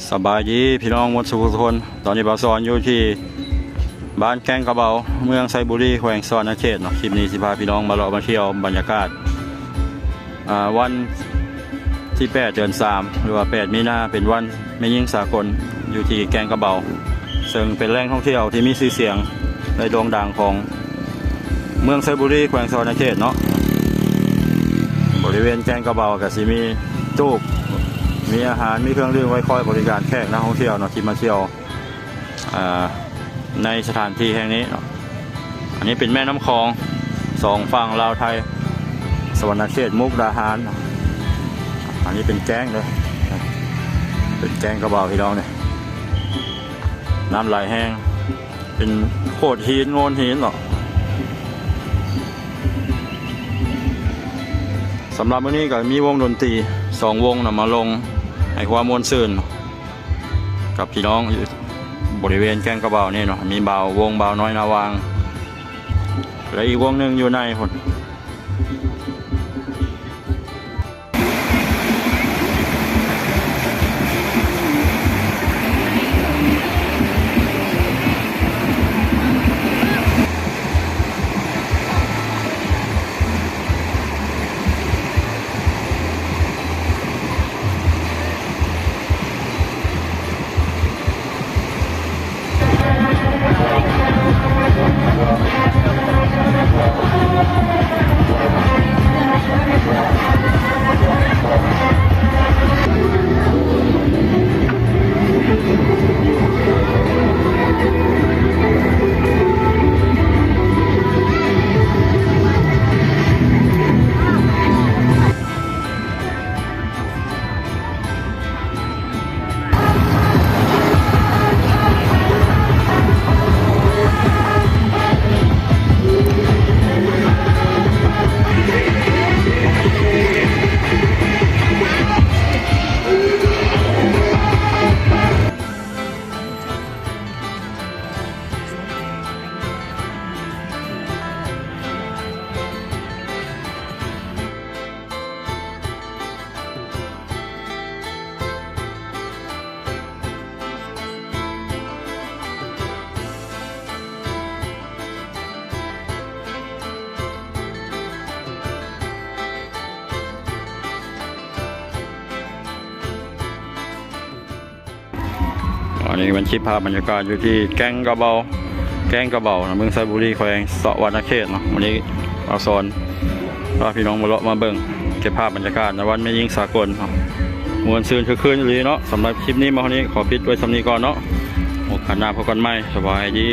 ສະບາຍດີພີ່ນ້ອງໝົດສູ່ຜູ້ທຸກຄົນ. ຕອນນີ້ບ່າວສອນຢູ່ທີ່ບ້ານແກ້ງກະເບົາ ເມືອງໄຊບູລີ ແຂວງສະຫວັນນະເຂດເນາະ. ຄລິບນີ້ຊິພາພີ່ນ້ອງມາເລາະມາທ່ຽວບັນຍາກາດ ອ່າ ວັນທີແປດ ເດືອນສາມ ຫຼືວ່າແປດມີນາ ເປັນວັນແມ່ຍິງສາກົນ ຢູ່ທີ່ແກ້ງກະເບົາ ເຊິ່ງເປັນແຫຼ່ງທ່ອງທ່ຽວທີ່ມີຊື່ສຽງ ແລະ ໂດ່ງດັງຂອງເມືອງໄຊບູລີ ແຂວງສະຫວັນນະເຂດເນາະ. ບໍລິເວນແກ້ງກະເບົາກະຊິມີຕູບ ມີອາຫານ ມີເຄື່ອງດື່ມໄວ້ຄອຍບໍລິການແຂກນັກທ່ອງທ່ຽວເນາະ ທີ່ມາທ່ຽວ ອ່າ ໃນສະຖານທີ່ແຫ່ງນີ້ເນາະ. ອັນນີ້ເປັນແມ່ນ້ຳຂອງສອງຝັ່ງລາວໄທ ສະຫວັນນະເຂດ ມຸກດາຫານ. ອັນນີ້ເປັນແກ້ງເດີ ເປັນແກ້ງກະເບົາພີ່ນ້ອງນີ້ ນ້ຳໄຫຼແຮງ ເປັນໂຂດຫີນໂງ່ນຫີນເນາະ. ສຳລັບມື້ນີ້ກະມີວົງດົນຕີສອງວົງນຳມາລົງໃຫ້ຄວາມມ່ວນຊື່ນ ກັບພີ່ນ້ອງຢູ່ບໍລິເວນແກ້ງກະເບົານີ້ເນາະ. ມີບ່າວ ວົງບ່າວນ້ອຍນາຫວ່າງ ແລະ ອີກວົງໜຶ່ງຢູ່ໃນພຸ້ນ. ອັນນີ້ເປັນຄລິບພາບບັນຍາກາດຢູ່ທີ່ແກ້ງກະເບົາ ແກ້ງກະເບົານະ ເມືອງໄຊບູລີ ແຂວງສະຫວັນນະເຂດເນາະ. ມື້ນີ້ບ່າວສອນພາພີ່ນ້ອງມາເລາະມາເບິ່ງ ເກັບພາບບັນຍາກາດໃນວັນແມ່ຍິງສາກົນເນາະ. ມ່ວນຊື່ນຄຶກຄື້ນອີ່ຫຼີເນາະ. ສຳລັບຄລິບນີ້ມາຮອດນີ້ ຂໍປິດໄວ້ສ່ຳນີ້ກ່ອນເນາະ. ໂອກາດໜ້າພົບກັນໃໝ່. ສະບາຍດີ.